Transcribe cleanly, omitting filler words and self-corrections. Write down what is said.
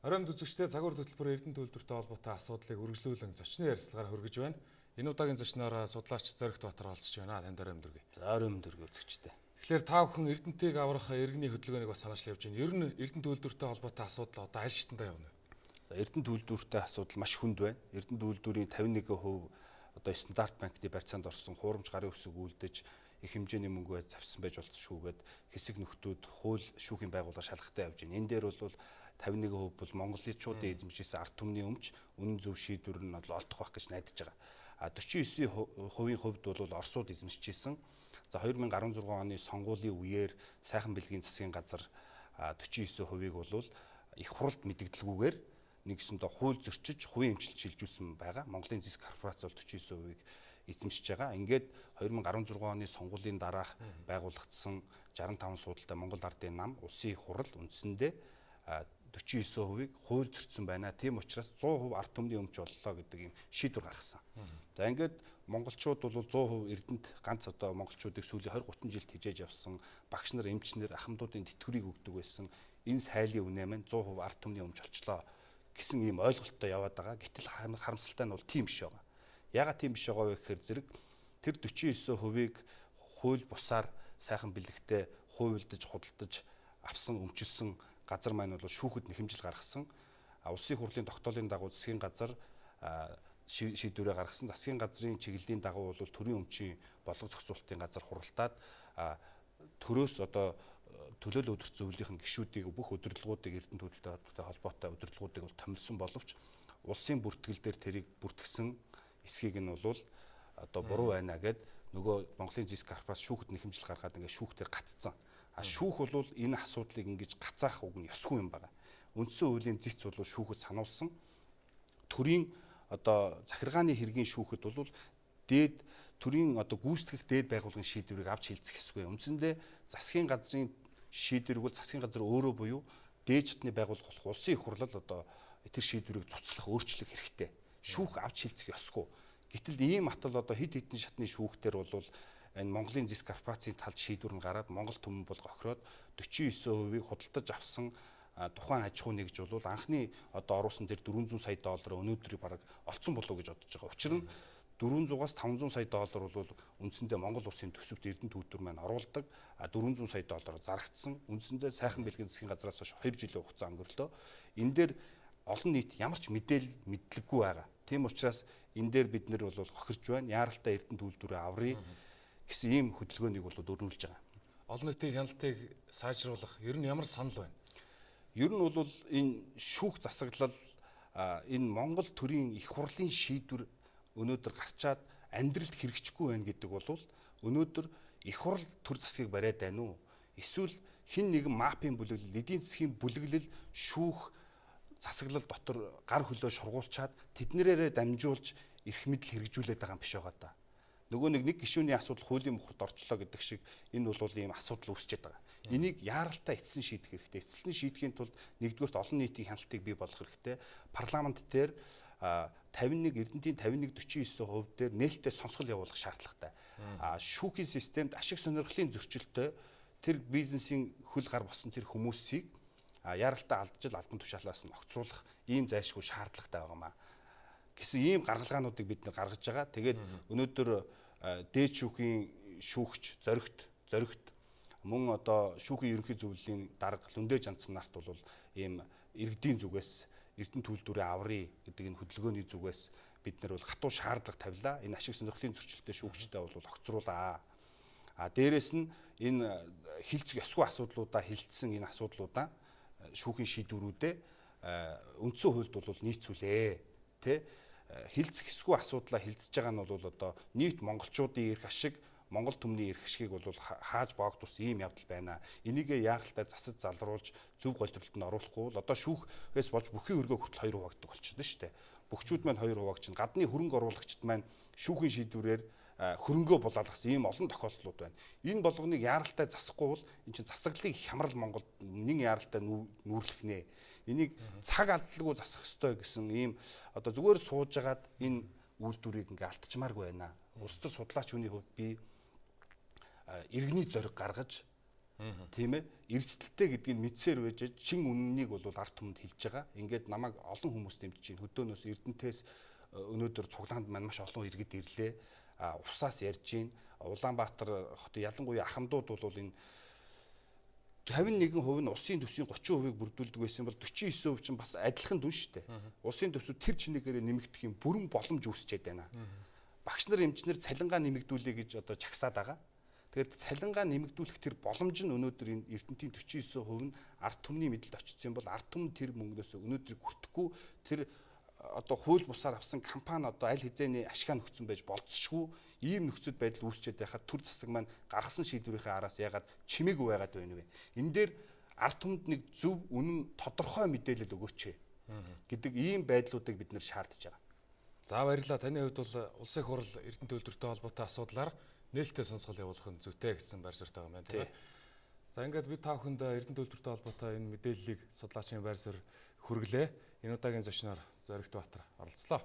Оройн үзэгчдээ загвар хөтөлбөр Эрдэнэ төлбөртэй холбоотой асуудлыг үргэлжлүүлэн зочны ярилцлагаар хүргэж байна. Энэ удаагийн зочноор судлаач Зоригт Баатар оролцож байна. Танд оройн мэнд хүргэе. За оройн мэнд хүргэе үзэгчдээ. Тэгэхээр та бүхэн Эрдэнтийг аврах иргэний хөдөлгөөнийг бас санаачлан явж байна. Ер нь Эрдэнэ төлбөртэй холбоотой асуудал одоо аль шатандаа явна вэ? Эрдэнэ төлбөртэй асуудал маш хүнд байна. Эрдэнэ төлбөрийн 51% одоо стандарт банкны барьцаанд орсон хуурамч гарын үсэг үлдэж их хэмжээний мөнгө завсан байж болцшгүйгээд хэсэг нөхдүүд хууль шүүхийн байгууллага шалгахтай явж байна. Энэ дээр бол 51% бол монголчуудын эзэмшижсэн ард түмний өмч үнэн зөв шийдвэр нь бол олдох байх гэж найдаж байгаа. А 49% хувьд бол Оросууд эзэмшижсэн. За 2016 оны сонгуулийн үеэр сайхан бэлгийн засгийн газар 49%-ийг бол их хуралд мэдэгдэлгүйгээр нэгсэндээ хууль зөрчиж хувийн эмчилж шилжүүлсэн байгаа. Монголын зэс корпорац бол 49%-ийг эзэмшиж байгаа. Ингээд 2016 оны сонгуулийн дараах байгуулагдсан 65 суудалтай Монгол Ардын нам улсын их хурал үндсэндээ 49%-ийг хууль зөрчсөн байна. Тийм учраас 100% ард түмний өмч боллоо гэдэг ийм шийдвэр гаргасан. За ингээд монголчууд бол 100% Эрдэнэт ганц одоо монголчуудыг сүүлийн 20 30 жилд хижээж явсан багш нар, эмчнэр, ахмадуудын тэтгэврийг өгдөг байсан. Энэ сайлын үнэ маань 100% ард түмний өмч болчлоо гэсэн ийм ойлголттой яваад байгаа. Гэтэл харамсалтай нь бол тийм биш байгаа. Яагаад тийм биш байгаа вэ гэхээр зэрэг тэр 49%-ийг хууль бусаар сайхан бэлэгтээ хуульдаж, худалдаж авсан, өмчилсөн газар маань бол шүүхэд нэхэмжил гаргасан. Улсын хурлын тогтоолын дагуу засгийн газар шийдвэрээ гаргасан. Засгийн газрын чиглэлийн дагуу бол төрийн өмчийн болго зохицуулалтын газар хуралдаад төрөөс одоо төлөөлөл өдөрт зөвлөлийн гишүүдийг бүх удирдлагуудыг Эрдэнэ төлөлтөй холбоотой удирдлагуудыг бол томилсон боловч улсын бүртгэл дээр тэрийг бүртгэсэн эсхийг нь бол одоо буруу байна гэд нөгөө Монголын зэс корпорац шүүхэд нэхэмжил гаргаад ингээд шүүхтэр гаццсан. А шүүх бол энэ асуудлыг ингэж гацаах үг нь ёсгүй юм байна. Үндсэн хуулийн зэц бол шүүхэд сануулсан. Төрийн одоо захиргааны хэргийн шүүхэд бол дээд төрийн одоо гүйцэтгэх дээд байгууллагын шийдвэрийг авч хилцэх ёсгүй. Үндсэндээ засгийн газрын шийдвэрийг бол засгийн газар өөрөө буюу дээд чатны байгууллага болох улсын их хурлал одоо тэр шийдвэрийг цуцлах, өөрчлөх хэрэгтэй. Шүүх авч хилцэх ёсгүй. Гэтэл ийм атал одоо хэд хэдэн шатны шүүхтэр бол энэ Монголын зэс корпорацийн талд шийдвэр нь гараад Монгол түмэн бол гохироод 49%-ийг худалдаж авсан тухайн аж ахуй нэгж бол анхны одоо оруулсан тэр 400 сая доллар өнөөдөр бараг олцсон болов уу гэж бодож байгаа. Учир нь 400-аас 500 сая доллар бол үндсэндээ Монгол улсын төсөвт Эрдэнэ төлбөр маань оруулдаг. 400 сая доллараар зарагдсан. Үндсэндээ сайхан бэлгийн засгийн газраас хойш 2 жилийн хугацаа өнгөрлөө. Энэ дээр олон нийт ямар ч мэдээлэл мэдлэггүй байгаа. Тийм учраас энэ дээр бид нэр бол хохирч байна. Яаралтай Эрдэнэ төлбөрөө аврыг гэсэн ийм хөдөлгөөнийг бол өрнүүлж байгаа. Олон нийтийн хяналтыг сайжруулах ер нь ямар санал байна? Ер нь бол энэ шүүх засаглал энэ Монгол төрийн их хурлын шийдвэр өнөөдөр гарчаад амьдралд хэрэгжихгүй байна гэдэг бол өнөөдөр их хурл төр засгийг бариад байна уу? Эсвэл хэн нэгэн мафийн бүлэглэл, эдийн засгийн бүлэглэл шүүх засаглал дотор гар хөлөө шургуулчаад тэднэрээрээ дамжуулж эрх мэдэл хэрэгжүүлээд байгаа юм биш байгаа даа. Нөгөө нэг гишүүний асуудал хуулийн мухарт орчлоо гэдэг шиг энэ бол ийм асуудал үүсчихэд байгаа. Энийг яаралтай эцсэн шийдэх хэрэгтэй. Эцэлтэн шийдэхийн тулд нэгдүгээрт олон нийтийн хяналтыг бий болгох хэрэгтэй. Парламент дээр 51 Эрдэнтийн 51 49% дээр нээлттэй сонсгол явуулах шаардлагатай. Шүүхийн системд ашиг сонирхлын зөрчилтэй тэр бизнесийн хөл гар болсон тэр хүмүүсийг яаралтай алдаж албан тушаалаас нь огцруулах ийм зайлшгүй шаардлагатай байгаа маа гэсэн ийм гаргалгаануудыг бид нэр гаргаж байгаа. Тэгээд өнөөдөр дээд шүүхийн шүүгч Зоригт мөн одоо шүүхийн ерөнхий зөвлөлийн дарга Лүндэ Жанцсан нарт бол ийм иргэдийн зүгээс Эрдэнэ төлбөрөө аврыг гэдэг энэ хөдөлгөөний зүгээс бид нар бол хатуу шаардлага тавилаа. Энэ ашиг сонирхлын зөрчилтэй шүүгчтэй бол огцруулаа. А дээрэс нь энэ хилцэх ёсгүй асуудлуудаа хилцсэн энэ асуудлуудаа шүүхийн шийдвэрүүдээ үндсэн хуульд бол нийцүүлээ. Тэ хилцэх ёсгүй асуудлаа хилцэж байгаа нь бол одоо нийт монголчуудын эрх ашиг, Монгол түмний эрх ашигыг бол хааж боогдуулсан ийм явдал байна. Энийгээ яаралтай засаж залруулж зөв голдролтод оруулахгүй бол одоо шүүхээс болж бүхий өргөө хүртэл хоёр хуваагддаг болчихно шүү дээ. Бөхчүүд маань хоёр хуваагч нь гадны хөрөнгө оруулагчид маань шүүхийн шийдвэрээр хөрөнгөө булаалгасан ийм олон тохиолдлууд байна. Энэ болгоныг яаралтай засахгүй бол эн чинь засаглалын хямрал Монголд нэн яаралтай нүүрлэх нэ. Энийг цаг алдалгүй засах ёстой гэсэн ийм одоо зүгээр сууж агаад энэ үйлдвэрийг ингээ алдчмааргүй байна. Улс төр судлаач хүний хувьд би иргэний зориг гаргаж Тийм ээ. Эрсдэлтэй гэдгийг мэдсээр байж чин үннийг бол ард түмэнд хэлж байгаа. Ингээд намайг олон хүмүүс дэмжиж байна. Хөдөөнөөс Эрдэнтээс өнөөдөр цуглаанд маань маш олон иргэд ирлээ. Усаас ярьж байна. Улаанбаатар хотын ялангуяа ахмадууд бол энэ 51% нь улсын төсвийн 30%-ийг бүрдүүлдэг байсан бол 49% чинь бас адилхан дүн шүү дээ. Улсын төсөв тэр чинээгээр нэмэгдэх юм бүрэн боломж үүсчээд байна. Багш нар, эмчнэр цалингаа нэмэгдүүлэе гэж одоо чагсаад байгаа. Тэгэхээр цалингаа нэмэгдүүлэх тэр боломж нь өнөөдөр энэ Эрдэнтийн 49% нь ард түмний мэдэлд очсон юм бол ард түмэн тэр мөнгнөөс өнөөдрийг хүртэхгүй тэр одоо хууль бусаар авсан компани одоо аль хэзээний ашгаа нөхцөн байж болцсошгүй ийм нөхцөл байдал үүсчээд байхад төр засаг маань гаргасан шийдвэрийнхээ араас ягаад чимээгүй байгаад байна вэ? Энэ дээр ард түмэнд нэг зөв үнэн тодорхой мэдээлэл өгөөч гэдэг ийм байдлуудыг бид нэр шаардж байгаа. За баярлалаа. Таны хувьд бол улсын хурал Эрдэнэ төлбөртэй холбоотой асуудлаар нээлттэй сонсгол явуулах нь зүйтэй гэсэн байр суурьтай байгаа юм байна тийм ээ. За ингээд бид та бүхэнд Эрдэнэ төлбөртэй холбоотой энэ мэдээллийг судлаачийн байр суурь хүргэлээ. Энэ удаагийн зочноор Зоригт Баатар оролцлоо.